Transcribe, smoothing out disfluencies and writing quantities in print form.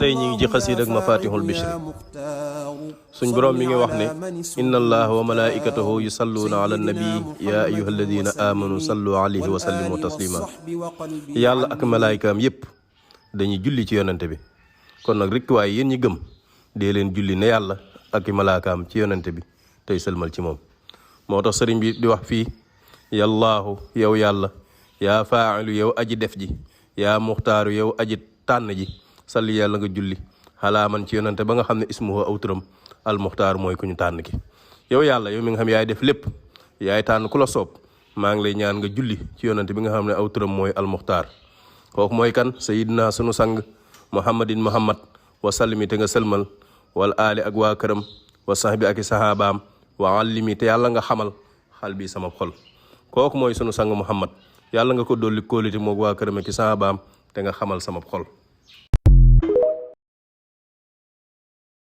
tey ñi ngi ci xasiid ak mafatihul bishri suñ boroom mi ngi wax ne inna allaha wa malaikatahu yusalluuna ala nabi ya ayyuha alladina amanu sallu alayhi wa sallimu taslima yàlla ak malaayikaam yépp dañuy julli ci yonente bi kon nag rek waaye yéen ñi gëm dee leen julli ne yàlla ak malaakaam ci yonente bi tey sëlmal ci moom moo tax sëriñ bi di wax fii yallaahu yow yàlla yaa faa'ilu yow aji def ji yaa muxtaaru yow aji tànn ji salli yàlla nga julli xalaa man ci yonante ba nga xam ne ismuhu aw turam al muxtaar mooy ku ñu tànn ki yow yàlla yow mi nga xam yaay def lépp yaay tànn ku la soob maa ngi lay ñaan nga julli ci yonante bi nga xam ne aw turam mooy al muxtaar kooku mooy kan sayidna sunu sang muhammadin muhammad wa sallimi te nga sëlmal wal aali ak waa këram wa sahbi ak i sahabaam wa allimi te yàlla nga xamal xal bi sama xol kooku mooy sunu sang muhammad yàlla nga ko dolli kóolite moog waa këram ak i sahabaam te nga xamal sama xol